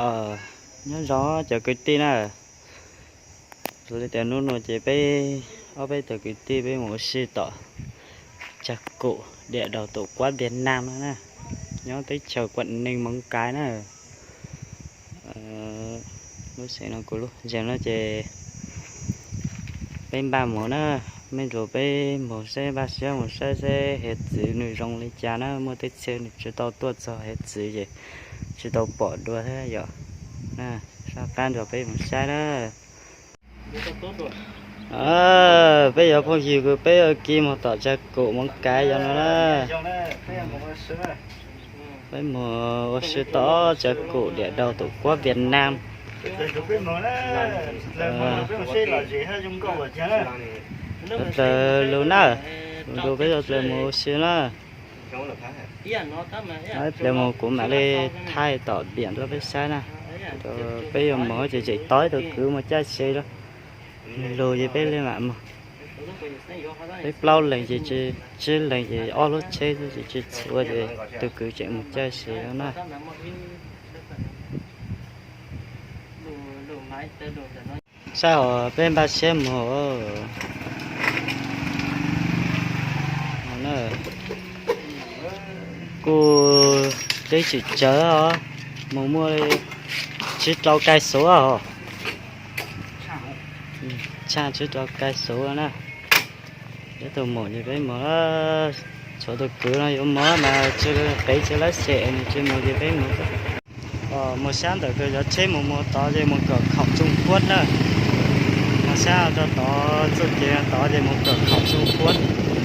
Nyob zoo cov kwv tij na, raws li tias hnub no ces peb ob peb tug kwv tij peb mus ua si tom Tsag Kum diam daus tuam kuab Viaj Nam no na, nyob teb chaws Quảng Ninh Móng Cái na. Lub xeev no kuv lub zeeg no ces peb npaj mus na, mej nrug peb mus saib, npaj siab mus saib seb hiav txwv nws zoo li cas na, muaj tej txhia nws tsis tau tuaj txog hiav txwv ces tsis tau pom dua thiab yom. Sab qab nrog peb mus saib na. Peb cov phooj ywg kws peb ua ke mus tom Tsag Kum Móng Cái yog no na. Peb mus ua si tom Tsag Kum diam daus tuam kuab Viaj Nam. Plaws lug na, lug peb plaws mus ua si na. Ib pliag mus kuv mam li thaij tom diam rau peb saib na. Peb yuav mus ces tseem tos ib tug kwv mus caij tsheb lug ces peb li mam mus. Peb plaub leeg ces, tsib leeg ces ob lub tsheb xwb ces tsis txhua ces tus kwv tseem mus caij tsheb na. Saib os, peb npaj siab mus. Kuj teb tsis tsawg os, mus muaj tsib rau kais xuv os. Tshaj tsib rau kais xuv na. Peb tug mus ces peb mus, tshuav tus kwv no yuav mus mas tsis, peb tsis lab xes nws tsis mus ces peb mus. Mus sab ntawm kws cov tsheb mus mus tod ces mus kom khaum Trung Quốc na. Mus sab rau tod txuj kev tod ces mus kom khaum Trung Quốc,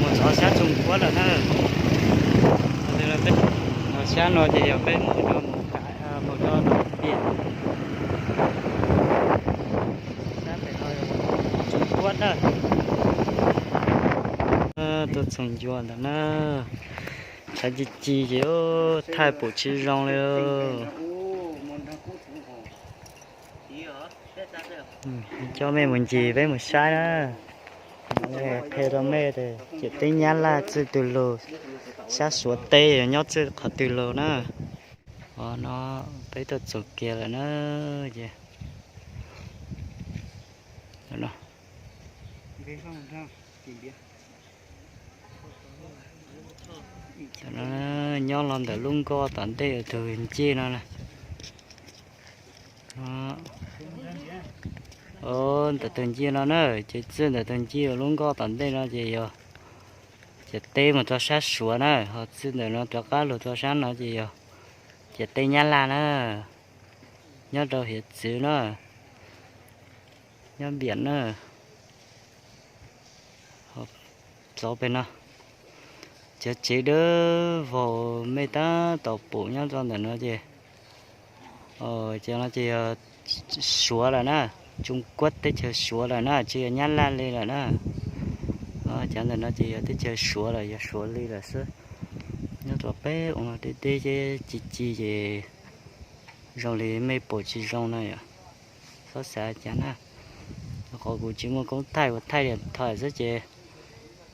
mus txog sab Trung Quốc lawm na. Mus sab no ces yog peb mus rau, mus rau tom tiam, sab pem no yog Trung Quốc na. Tuaj txoog ncua ntawm na, tshav ci ci ces thaij pum tsis zoo li. Coj mej mus ncig peb mus saib na. Qhia rau mej tias ciam teb Nyab Laj txij twg lug, sab Suav teb nyob txij qhov twg lug na. Os, no peb tuaj txug kiag lawm na. Ces nyob los ntawm lub nkoj tom ntej tus ncij no na. Ntawm tus ncij no na, ces txij ntawm tus ncij lub nkoj tom ntej no ces yog ciam teb mus rau sab Suav na, ho txij ntawm no rov qab lug rau sab no ces yog ciam teb Nyab Laj na, nyob rau hiav txwv na, nyob npiam na. Txov pem no, cov tsev dawb vog mej tab tom pum nyob rau ntawm no ces, ces no ces yog Suav lawm na, Trung Quốc teb chaws Suav lawm na, tsis yog Nyab Laj li lawm na. Cov ntawm no ces yog teb chaws Suav lawm, yog Suav li lawm xwb. Nyob rau peb ua deb deb ces ci ci ces zoo li mej pum tsis zoo na yom. Txhob xav cas na, rau qhov kuv tsis muaj koob thaij, kuv thaij li thom xwb ces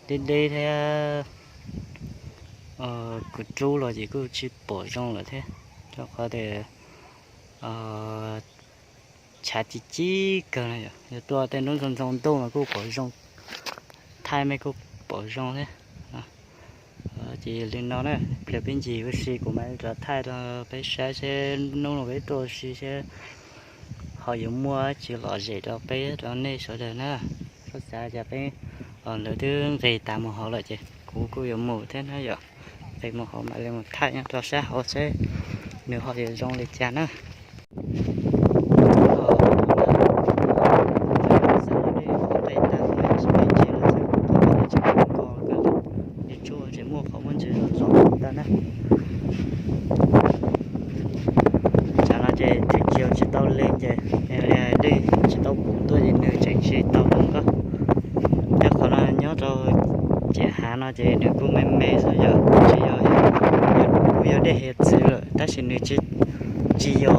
deb deb thiab, kuv rub los ces kuj tsis pom zoo lawm thiab, rau qhov tias tshav ci ci kawg na yom. Yog tuaj tej hnub ntxoov ntxoo ntuj mas kuj pom zoo, thaij mej kuj pom zoo thiab. Ces li no na, pliag peb ncig ua si kuv mam li rov thaij rau peb saib seb hnub no peb tuaj ua si seb ho yuav muaj dab tsi lom zem rau peb rau nej sawv daws na. Txhob xav cas peb, lawv twb nqis tas mus hauv lawm ces kuv kuj yuav mus thiab na yom. Nqis mus hauv mam li mus thaij nyob rau sab hauv seb nws ho yuav zoo li cas na. Tsuas tseem muaj qhov muaj ntsis zom tag na. Tsam no ces tib cia tsis tau li ces dej tsis tau pum tuaj ces nws tseem tsis tau zoo nkauj. Nyob qhov no nyob rau ciam hav no ces nws kuj me me xwb yom, tsis yog, kuj yog dej hiav txwv lawm tab sis nws tsis, tsis yog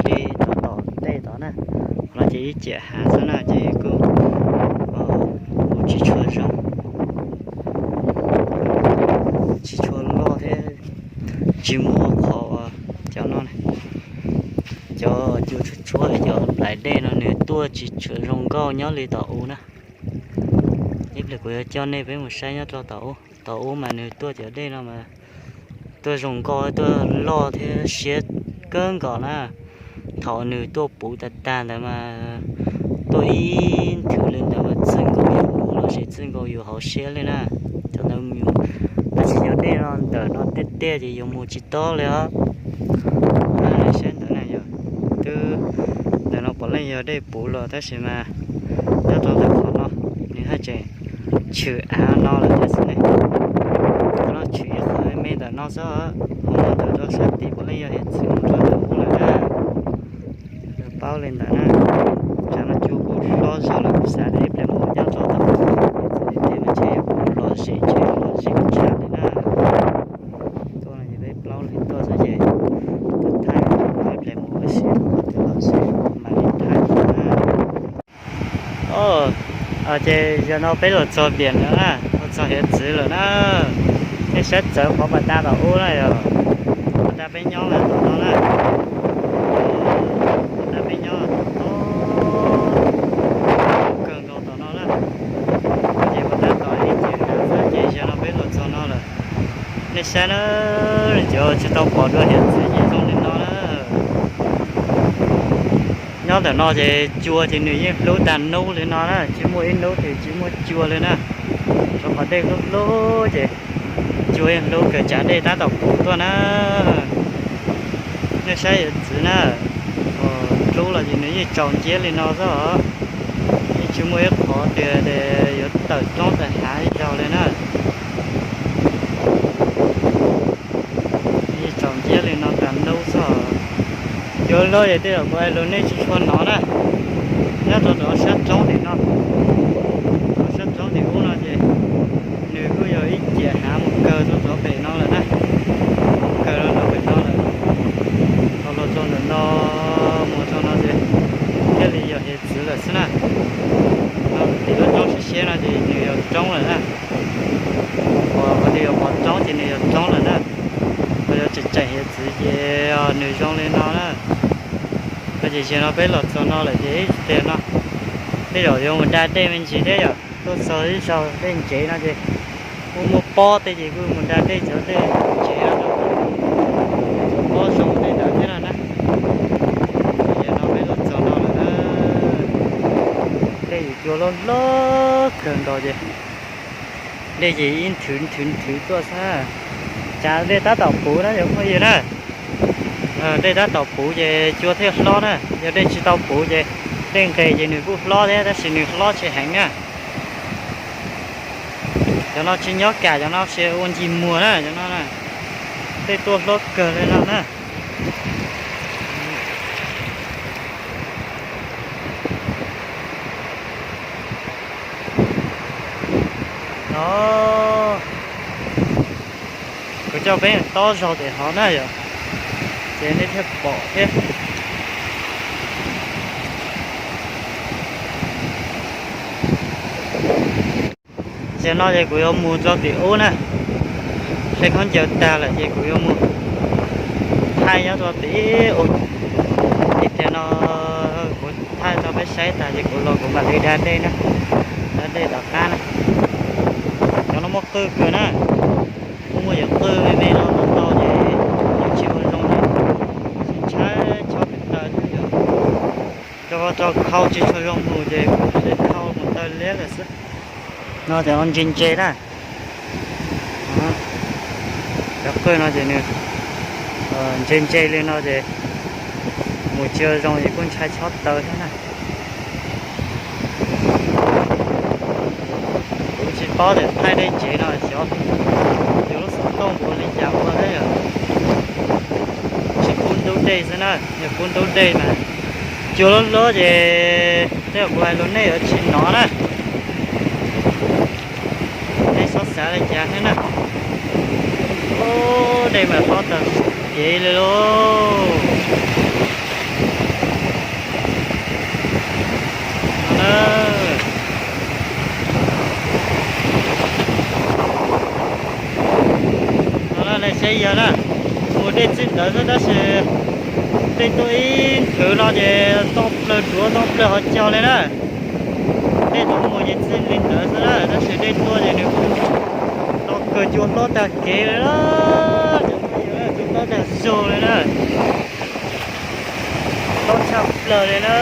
li thaum tom ntej tod na. Qhov no ces ib ciam hav xwb na ces kuj, kuj tsis tshua zoo, tsis tshua loj thiab, tsis muaj qhov cov no na. Tshuav tshuav cov nplaim dej no nws tuaj tsis tshua zoo nkauj nyob li tom ub na. Ib pliag kuv yuav coj nej peb mus saib nyob rau tom ub. Tom ub mas nws tuaj cov dej no mas tuaj zoo nkauj tuaj loj thiab siab kawg nkaus na. Thaum nws tuaj puv tag tag ntawd mas tuaj ib nthwv li ntawd mas txwj nkaus yus lub los sis txwj nkaus yus hauv siab li na. Cov ntawd mus, tab sis cov dej no ntawm no tiaj tiaj ces yuav mus tsis tau li os. Saib ntawd na yog, twb ntawm no puav leej yog dej puv los tab sis mas nyob rau ntawm qhov no nws haj tseem tshwm av no lawm thiab xwb ne. Qhov no tshwm ib qho me ntawm no xwb, ho mus ntawm rau sab tim puav leej yog hiav txwv mus rau ntawm ub lawm na. Paub li ntawd na. Tsam no cua kuj hlob zog lawm kuv xav tias ib pliag mus nyob rau tom hiav txwv tiag tiag no ntshe yuav lom zem ntshe yuav lom zem tshaj li na. Tuaj no ces peb plaub leeg tuaj xwb ces tuaj thaij ib pliag mus ua si ua tias lom zem mam li thaij na. Ces yog no peb los txog tiam lawm na, los txog hiav txwv lawm na. Nej saib txawv qhov pas tag tom ub na yog, pas tag peb nyob mas tom no na. Pas tag peb nyob, kawg nkaus tom no na. Ces pas tag tom ib ces hav xwb ces yog no peb los txog no lawm. Nej saib na, cov tsis tau pom dua hiav txwv ces zoo li no na. Nyob ntawm no ces cua ces nws yeej hlub tag nub li no na, tsis muaj ib hnub twg tsis muaj cua li na. Rau qhov dej hlub hlub ces cua yeej hlub kawg, tsav dej tab tom puv tuaj na. Nej saib hiav txwv na, rub los ces nws yeej tsaus nciab li no xwb os. Yeej tsis muaj ib qhov tias yuav tawm roob tawm hav ib zaug li na. Yeej tsaus nciab li no tas nub xwb os. Cua hlub ces tej zaum kuv hais lus nej tsis tshua hnov na. Nyob rau rov sab roob tim no, rov sab roob tim ub no ces nws kuj yog ib ciam hav mus kawg rau rov pem no lawm na. Mus kawg rau rov pem no lawm. Thaum los rau ntawm no, mus rau no ces thiaj li yog hiav txwv lawm xwb na. No tim lub roob siab siab no ces nws yog roob lawm na. Qhov nws yog qhov roob ces nws yog roob lawm na. Qhov yog tseem tseem hiav txwv ces nws zoo li no na. No ces zaum no peb los txog no lawm ces ib pliag no tej zaum yuav mus da dej me ntsis thiab yom. Tuaj txog ib zaug dej ntsev no ces kuj muaj pob tej ces kuj mus da dej cov dej ntsev no, cov pob zoo tej ntawd thiab no na. Ces no peb los txog no lawm na. Dej ces cua loj loj kawg nkaus ces dej ces ib nthwv nthwv nthwv tuaj xwb. Tsam dej tab tom puv na cov phooj ywg na. Dej tab tom puv ces cua thiaj hlob na, yog dej tsis tau puv ces dej nqes ces nws kuj hlob thiab tab sis nws hlob tsis heev na. Cov no tsis nyob kam, cov no tsis ua ncig muag na, cov no dej tuaj hlob kawg li no na. Kuv coj peb tob zaug tim hov na yom, ces nej thiaj pom thiab. Ces no ces kuv yuav mus rau tim ub na, hle khaub ncaws tag lawm ces kuv yuav mus thaij nyob rau tim ub. Tim tiag no kuv thaij rau peb saib tag ces kuv los kuv mam li da dej na, da dej tom qab na. Cov no muaj qwj kawg na, muaj yam qwj me me no tau ces tsis ua zoo na, ntshai chob pem taw thiab yom. Rau qhov rau khau tsis tshua zoo mus ces kuv hle khau mus taw liab lawm xwb. No cov no ntse ntse na. Cov qwj no ces nws ntse ntse li no ces mus tsis ua zoo ces kuj ntshai chob taw thiab na. Kuv tsis paub tias thaij dej ntsev no xyov yus lub xov tooj ua li cas ua thiab yom. Tsis kub ntub dej xwb na, yog kub ntub dej mas cua loj loj ces tej zaum kuv hais lus nej yuav tsis hnov na. Nej txhob xav li cas thiab na. Ub, dej mas hlob tag kev li lauj. No na, nej saib yog na, mus dej txij ntawd xwb tab sis dej tuaj ib Khwv no ces tau plaws duav tau plaws hauv caug li na. Dej tuaj mus ces txij li ntawd xwb na, tab sis dej tuaj ces nws kuj tau kawg cua hlob tag kev li na. Cua hlob tag zog li na. Hlob tshaj plaws li na.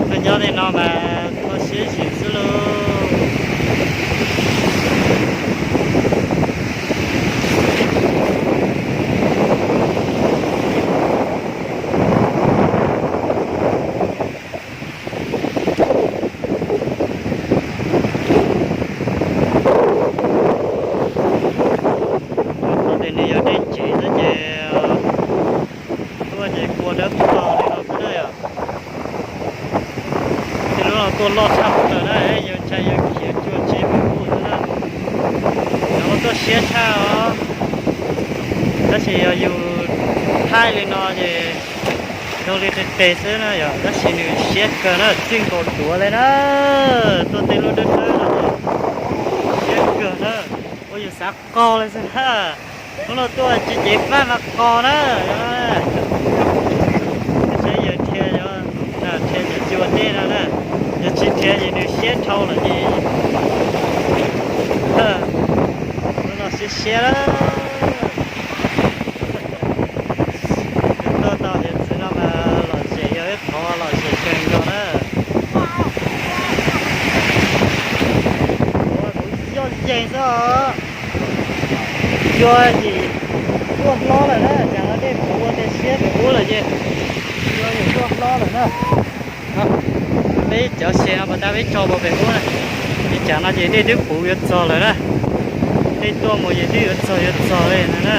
Tuaj nyob tej no mas kho siab zim xwb lauj. Qhov tias nws yog dej ntsev xwb ces tuaj ces kua dawb paug li no xwb na yom. Ces lub no tuaj loj tshaj plaws na, yus ntshai yus khiav cua tsis pub xwb na. Cov no tuaj siab tshaj os. Tab sis yog yus thaij li no ces zoo li tes tes xwb na yom, tab sis nws siab kawg na, txij nkaus duav li na. Tuaj tej lub dawb dawb no ces siab kawg na, ua yus xav qaug li xwb na. Lub no tuaj tsis ceev faj mas qaug na. Saib yawg dhia, dhia ces tsis ua teb no na, yog tsis dhia ces nws siab dhau lawm ces lub no siab siab lawm. Tuaj tau hiav txwv no mas lom zem yog ib qhov lom zem kawg nkaus na. Ua kuv yoj yeeg xwb os. Cua yim tuaj hlob lawm na, cas no dej puv ua tej siab pem ub lawm ces cua yim tuaj hlob lawm na. Peb cov se no pas tab peb tso pem ub na, ces tsam no ces dej twb puv yuav txog lawm na. Dej tuaj mus ces twb yuav txog yuav txog li no na.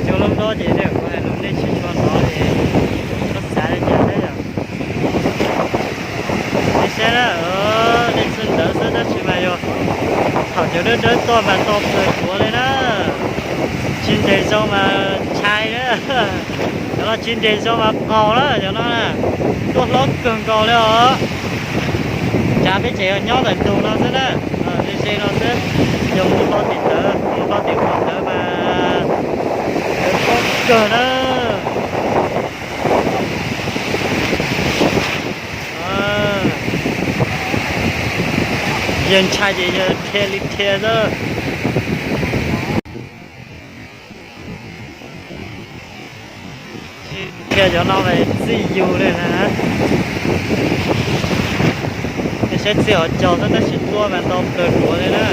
Cua loj hlob ces kuv hais lus nej tsis tshua hnov li, txhob xav li cas thiab yom. Nej saib na, dej txij ntawd xwb tab sis mas yog thaum cov dawb dawb tuaj mas tau plaws duav li na. Tsis nres zoo mas ntshai na. Cov no tsis nres zoo mas qaug na, cov no na. Tuaj hlob kawg nkaus li os. Tsav peb ces yog nyob ntawm ntug no xwb na. Ze ze no xwb. Yog mus hlo tim ntawd, mus hlo tim qhov ntawd mas hlob kawg na. Yawg ntshai ces yawg dhia li dhia xwb. Dhia cov no mas txij yus li na. Nej saib txij hauv caug xwb tab sis tuaj mas ntau plaws duav li na.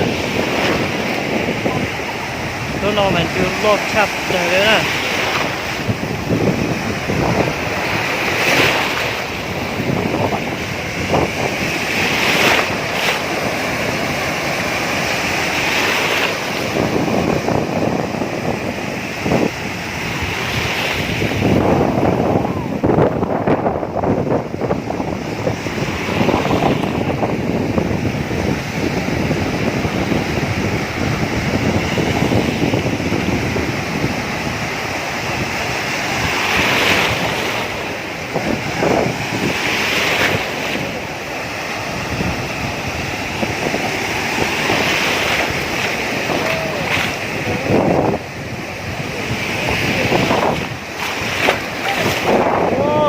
Lub no mas nws loj tshaj plaws li na.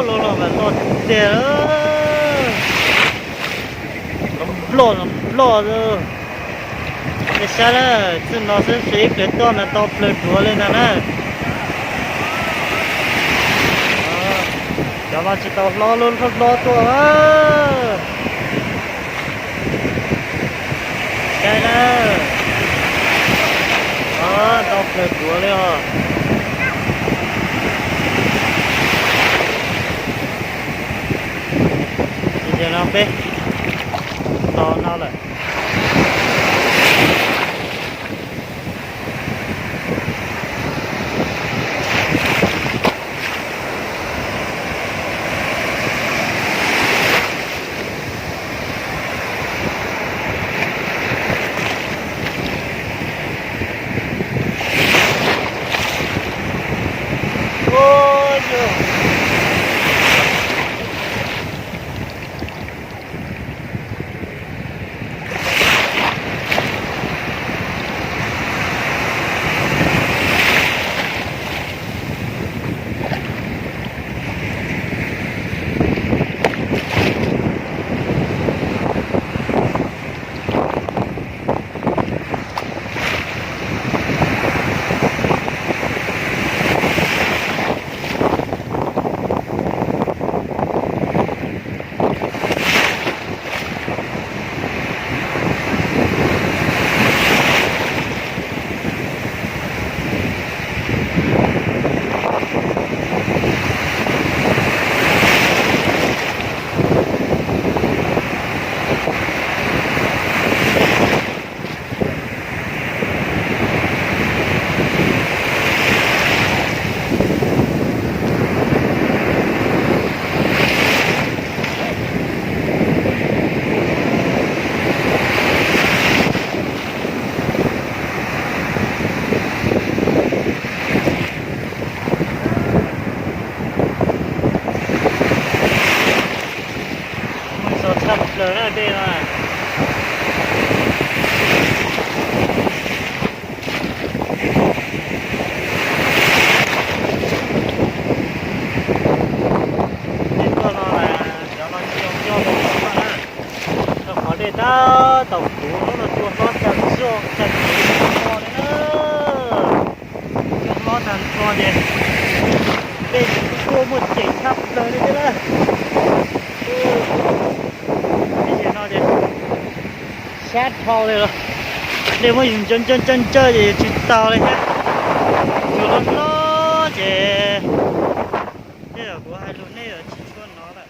Lub no mas loj tiag, loj los loj. Nej saib na, txij no xwb ib pliag tuaj mas tau plaws duav li ntag na. Cov no tsis tau hlob, lub hlob hlob tuaj. Saib na, tau plaws duav li os. Ces no peb tos no lawm. Tag nrho ces dej kuj tuaj muaj ceem tshaj plaws li thiab na. Tib yam no ces sab dhau li los, dej muab yus ntsawj ntsawj ntsawj ntsawj ces yus tsis taus li thiab. Tsuas loj loj ces tej zaum kuv hais lus nej yuav tsis tshua hnov lawm.